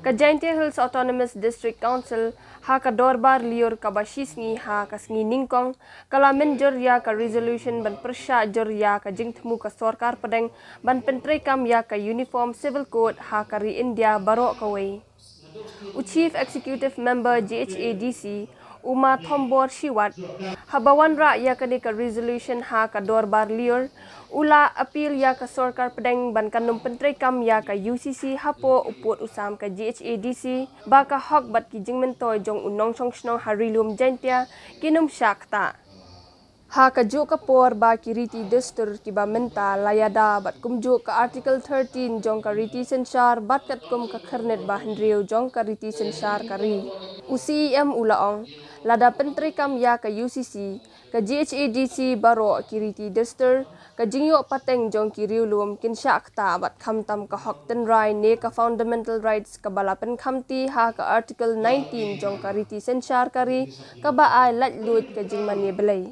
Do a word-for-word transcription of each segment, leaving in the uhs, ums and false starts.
Ka Jaintia Hills Autonomous District Council ha ka dorbar liur kaba shisngi ha ka sngi nyngkong ka la mynjur ya ka resolution ban pyrshah jur ya ka jingthmu ka sorkar pdeng ban pyntreikam ya ka Uniform Civil Code ha ka ri India baroh kawei. U Chief Executive Member G H A D C, u Ma Thombor Shiwat, haba wanrah ya kane ka resolution ha ka dorbar liur, u la appeal ya ka sorkar pdeng ban kan ym pyntreikam ya ka U C C hapoh u pud u sam ka G H A D C, ba ka hok bad ki jingmyntoi jong u nongshong shnong ha Ri-loom Jaintia kin ym shah ktah. Ha ka juh ka por ba ki riti dustur kiba mynta la yada bad kumjuh ka Article thirteen jong ka riti synshar bad katkum ka khyrnit ba hynriew jong ka riti synshar ka ri, u C E M u la ong, lada pyntreikam ya ka U C C, ka G H A D C baroh ki riti dustur, ka jingyoh pateng jong ki riewlum kin shah ktah bad khamtam ka hok tynrai ne ka fundamental rights kaba la pynkhamti ha ka Article nineteen jong ka riti synshar ka ri, kaba ai laitluid ka jingmane blei.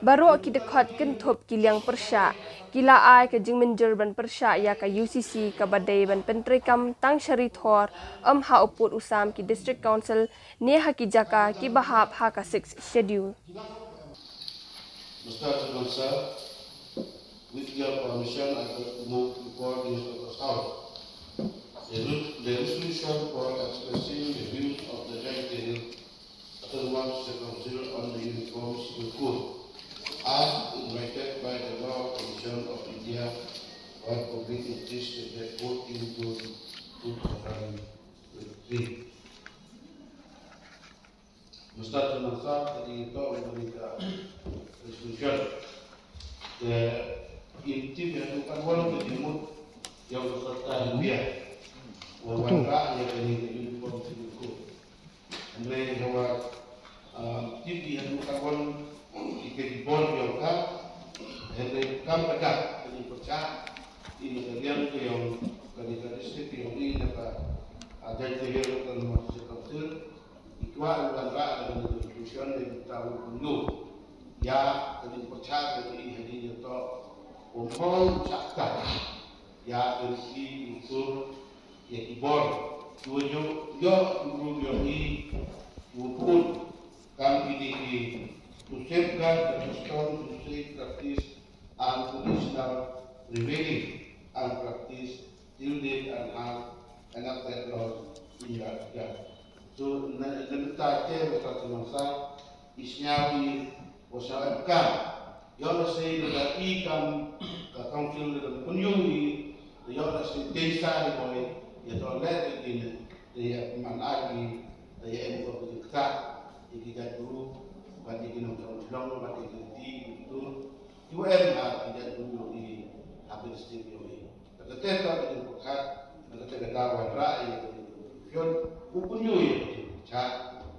Baroh ki dkhot kynthup ki liang pyrshah ki la ai ka jingmynjur ban pyrshah ya ka U C C kaba dei ban pyntreikam tang sha ri thor, ym ha u pud u sam ki District Council ne ha ki jaka kiba hap ha ka Sixth Schedule. Mister Chairman Sir, with your permission, I will move before this August House. The re-, the resolution for expressing the views of the Jaintia Hills Autonomous District Council on the Uniform Civil Code, as invited by the Law Commission of India, was published in this date fourteen June two thousand twenty-three. Mister Chairman Sir, ka dei toh ka dei ka resolution. Te, i tip ya tu kan wan ka jingmut yong ka sorkar India. Wa wanrah ya ka ni ka Uniform Civil Code. Hynrei hawa, ah, tip ya tu kan wan i ka jibor yong ka. Hynrei kam ka dak ka jingpyrshah i na ka liang ka yong ka ni ka district yong i na ka, ah, Jaintia Hills Autonomous District Council. I kwah u wanrah da ka resolution da i ta u pynyoh ya ka jingpyrshah ka i ha i ya toh u hong chapter ya ka i u tur ya ki bor. Ki wa yoh, yoh ki bru yoh i u put kam i ni ki to safeguard the custom, to save practice and traditional prevailing and practice till date and have enacted laws in that regard. So, na, na mynta te, Mister Chairman Sir, i sñiaw i wa sñiaw em kam. Yoh na se da i kam ka council da pynyoh i, yoh na se dei sa i boi, ya toh leh i ne, da ya man ai i, da ya em ko ka jingktah, i ki jait bru, bad i ki nongchong chnong, bad i ki ti, i ki tur. Ki wa em ha ki jait bru yong i, ha ka district yong i. Ka kate ka jingpyrkhat, ka kate ka daw wanrah i, ka jingpyrkhat, u pynyoh i, ka jingpyrkhat,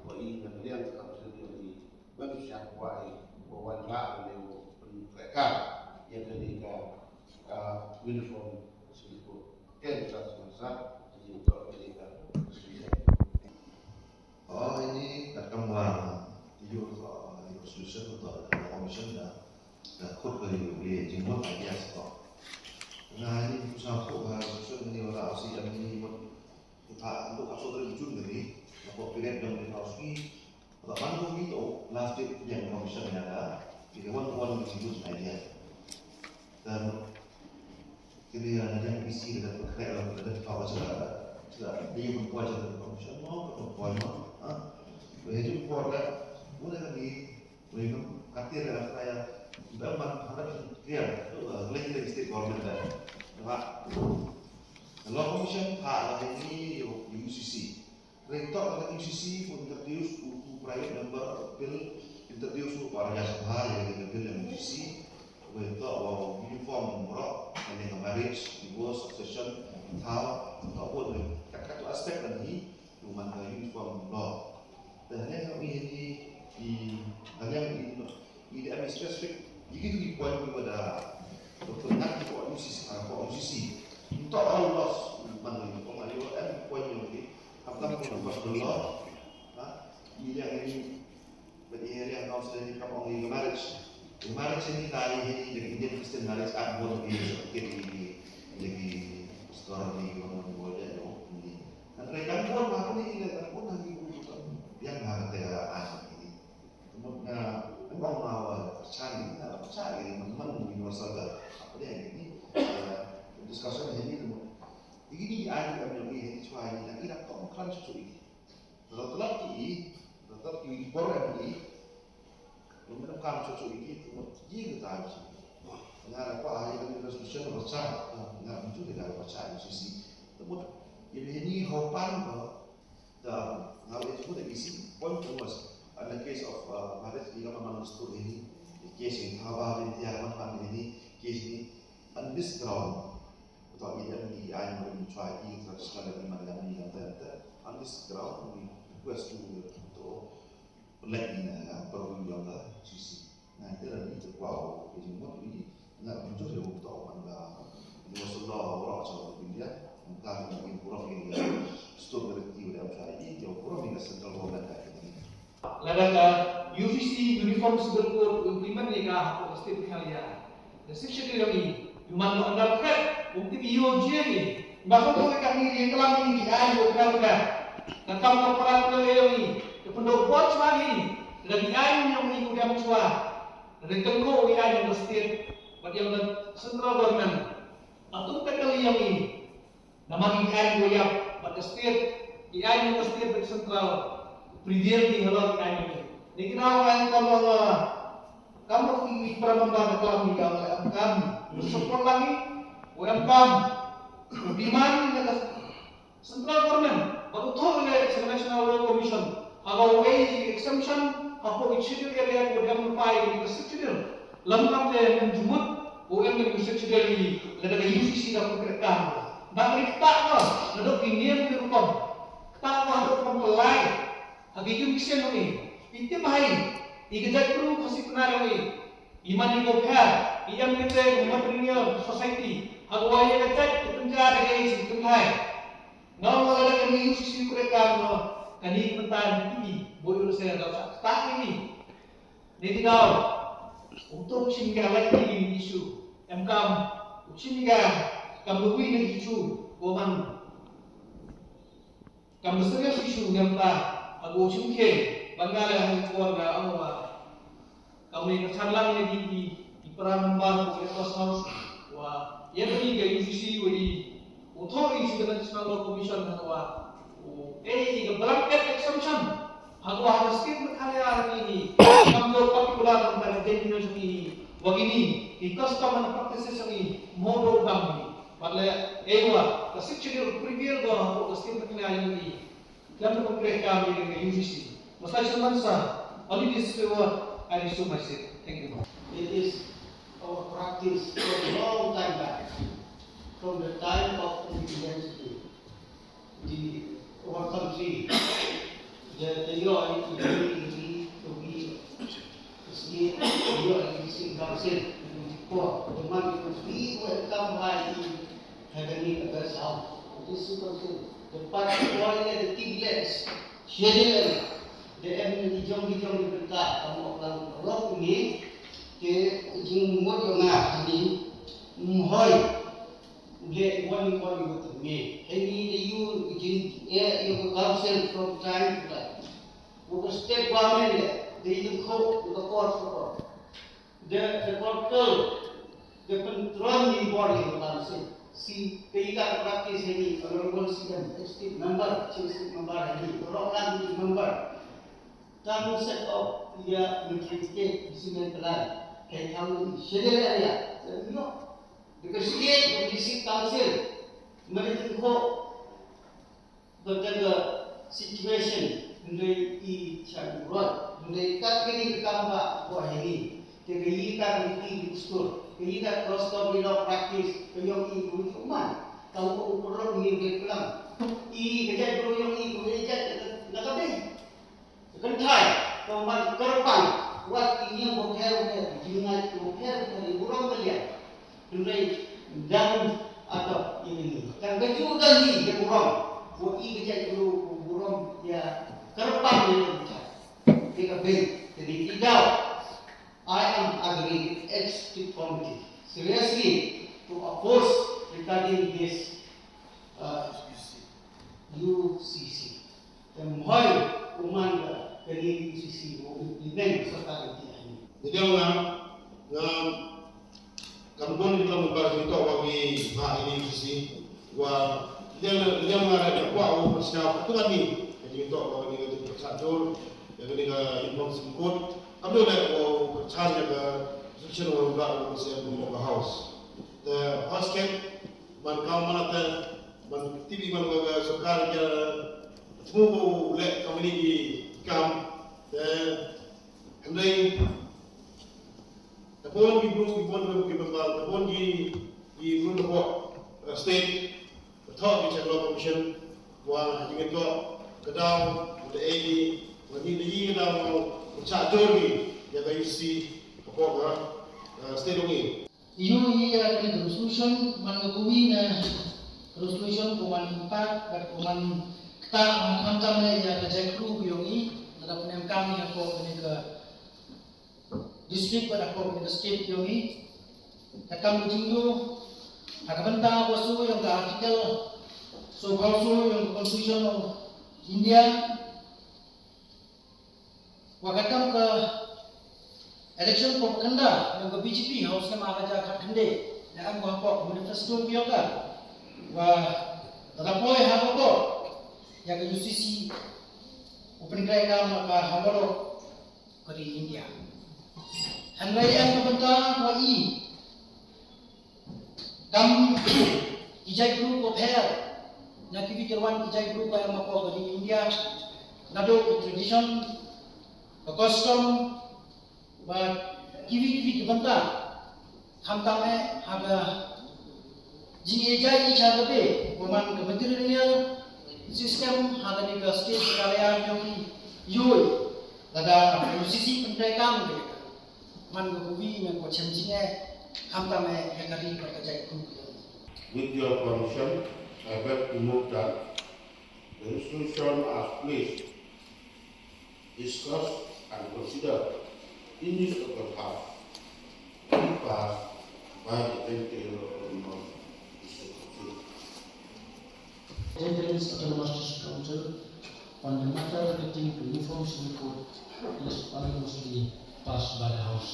wa i na ka liang ka council yong i. Wa i sñiaw wa i, wa wanrah i, wa pyntrei ka, ya ka ni ka, ah, Uniform Civil Code. Ken sa sa sa, ka jingpyrkhat, ka ni ka. Oh, ini kat kam wan, i yu, ah, i resolution to, ah, commission da, da khut ka yu, i jingmut ideas to. Nga ini ku sa khut ka resolution ini wala si jam ini mut, ha, untuk ka sodri ujung ini, na ko period jong ini house ni, wala man ko mi to, last date yang commission ya da, i ka wan wan jingmut idea. Dan Kini, ah, na yang isi da ka krek da ka thaw cha, cha, da yung ko cha da ko cha mo, ko ko mo, ha? Ko he ju ko da, mo da ni, mo yung katir da ka ya, da man hana clear, tu, ah, gleng gleng state government da. Ba, Law Commission pa la ni yo U C C. Ring tok ka U C C pun introduce u, u private member bill, introduce u para ya sabha ya ka bill ya U C C. Ring tok wa uniform bro, ane ka marriage, divorce, succession, thaw, tok pun kat kat tu aspect dan hi, tu man ka uniform law. Dan ne ka i ni, i, dan yang i, i da specific, i ki tu i point wa da, doktor nak ko U C C, ah, ko U C C. Tok all laws, man ko ma yo em point yo ni. Hamtam ko personal law, ha? I yang ini, bad i yang kau sila ni kam ong i marriage. I marriage ini tadi ini, lagi Indian Christian Marriage Act, buat lagi, lagi, lagi pastor ni, orang buat dia, no? Ini. Re kan pun ma ko ni, re kan pun ha ki u tu kan. Yang ha te ha ai ni. Mut na, memang ma wa percaya ni, na percaya ni, memang universal da. Apa dia ni? Discussion ini tu. Ini ai ni kami ni, ini cuai ni, lagi nak kong kan cucu ini. Rata-rata ki, rata-rata ki bor ni, Lum kam cho cho iki, tu mut ye ke ta chi. Nga ra kwa ai ka resolution ra cha, nga mtu de ka ra cha ni sisi. Tu mut ye ni ho pan ba, da nga ye tu de isi, point tu was, in the case of, uh, marriage, ni ka man stur ni, the case in Thawa, in the man pan ni, case ni, on this ground. Tu ye ni ai mo ni chwa i traditional ni man ni kan ta, on this ground, we request to, to Pynlait i na ka pyrthei yong ka G C. Na, te ra ni te kwah o, i jingmut i, na, mynjur i u to man ka, i wa sula wa ra cha India, ka ni burom i ka state directive wa cha i, i burom i ka central government ka ni. Lada ka U C C Uniform Civil Code implement ni ka ha ka state Meghalaya. Ka Sixth Schedule yong i, u man lo under threat, um tip i yoh jia i. Ba ko ko ka ni ri klam i, i ai yoh klam ka. Ka kam ka para ko yong i, ka pyndoh bor chwa i, ka di ai yong i u diam chwa. Ka di tengko i ai yong ka state, bad yong ka central government. Atum ka kali yong i. Namar i ai ko yap, bad ka state, i ai ko ka state bad central, prevail ki halor i ai ko. Ni kina wa ai ko lo, kam ro ki para member da klam ni ka wa em kam, support lang i, wa em kam, demand ni ka central government, bad u thoh le National Law Commission, ha ka wa i exemption, ha ko i schedule area ko dem pai ni ka schedule. Lam kam te mynjumut, u em ni ka schedule i, lada ka U C C da ko kre kam. Ba ka ri kata ko, nadooh ki niam ki rukom. Kata ko hadooh kam pynlai. Ha ki yung kisen ni. I tip hai, i ka jaitbru Khasi Pnar ni. I man i ko pher, i em ni te ko matrilineal society. Ha ko wa ya ka jait ki pynjar da ka i si pynlai. Nga ong lada ka ni U C C kre kam no, ka ni pyntan ni ti, bo yu se da sa kata ni. Ni ti daw, u to u chim ka lai ni issue. Em kam, u chim ka, kam bui na issue, ko man. Kam serious issue ni em ta, ago chim ke, ban nga le hang kuar nga ong wa. Kam ni ka chan lang ni di, di, di para member ko Resource House, wa, ya ni ka U C C wa i, u thoh i si ka National Law Commission ha wa, u, eh, i ka blanket exemption, ha wa ha ka state Meghalaya ni ni, kam do particular kam ka ni, wa kini, i custom and practices ni, mo do kam ni. Bad le, eh, wa, ka Sixth Schedule prevail ko, ha ka state Meghalaya ni. Klam da pynkreh kam ni ka U C C. Mister Chairman sir, only this few word, I resume my seat. Thank you. It is our practice for a long time back, from the time of independence to the, our country. The, the law is to be, to be State, you are releasing council, twenty-four. The money must be welcome by the heavenly address house. This is council. The part four, the tea village, schedule, the M D jong di jong di benta, kamu akan rock ni, ke jing mot yong nga, ni, mhoi, le, one, one, one, ni. Any the you, jing, eh, you council from time to time. Wa ka state government le, dei dei ko, wa ka court, ka court. The, the court ko, the control ni body of council. Si, ka i ka practice ni, honorable C M, state member, chief state member ni, rock ni member. Tamu set up, ya, matric ke, business plan. Kei tamu, schedule area, no. The state, the district council, mari ko, Bad ka situation, hynrei i chan rot, hynrei kat kini ka kam ba, ko hini, te ka i ka riti dustur, ka i ka customary law practice, ka yong i ko i man, ka u ko u perlu ni ke pelang. I ka jait ko yong i ko i jait na ka bei. Kynthai, ko man kyrpang, wat i niam ko pher pher, jingat ko pher pher, i burom ka liang. Hynrei dang ato ini ni. Kan ka ju ka hi ya burom. Ko i ka jait bru ko burom ya kyrpang ya ka jait. Te ka bei, te di ti daw. I am agree with executive committee seriously to oppose regarding this, uh, U C C. Te mhoi u man ka kani U C C u implement sorkar i ti ani. Video nga, nga kam bon ni kam ba ni to wa ni ha ini U C C. Wa liang, liang nga da kwa u pasna tu ani. Ni to wa ni ka tu sa tur, ya ni ka inform sim kot. Kam do le u sa ya ka section wa ba u se mo ka house. Te house cat, man kam man te, man T V man ka sorkar ya, tu ko le kam ni ki kam, te, hynrei, Tapon ki bru ki bon ki member, tapon ki, ki bru na pok, uh, state, ka thok ki Chakma Commission, wa ki ngi thok ka daw, ka A D, wa ni da yi ka daw, ka cha jor ki, ya ka U C, ka pok ka, uh, state ngi. Yu i ya ka resolution, man ka kawi na resolution ko man impact, bad ko man kata, man khamtam ne ya ka jait bru ki yong i, na da pyneh kam ya ko ni ka district bad ko ni ka state yong i. Ka kam ka jingdu, ha ka bynta ko su yong ka article, so ko su yong ka Constitution of India, wa ka kam ka election propaganda yong ka B J P ha u snem ar hajar khatkhyndai, da em ko ha pok manifesto yong ka. Wa da poi ha pok ya ka U C C u pynkreh kam ka ha waroh ka ri India. Hynrei em ka bynta wa i kam ki jait bru ko pher, na kiwi ki rwan ki jait bru ko em ko ka ri India, na do ki tradition, ka custom, wa kiwi kiwi ki bynta. Khamtam eh ha ka jingeh jai i cha ka be, ko man ka matrilineal system, ha ka ni ka state ka ya yong i yoi, lada U C C pyntrei kam de. Man ka kawi na ko chem jingeh, khamtam eh ya ka ri bad ka jait bru. With your permission, I beg to move that the resolution as placed, discussed and considered in this August half be passed by the Jaintia Hills Autonomous District Council. Jaintia Hills Autonomous District Council on the matter relating to uniform civil code is unanimously passed by the House.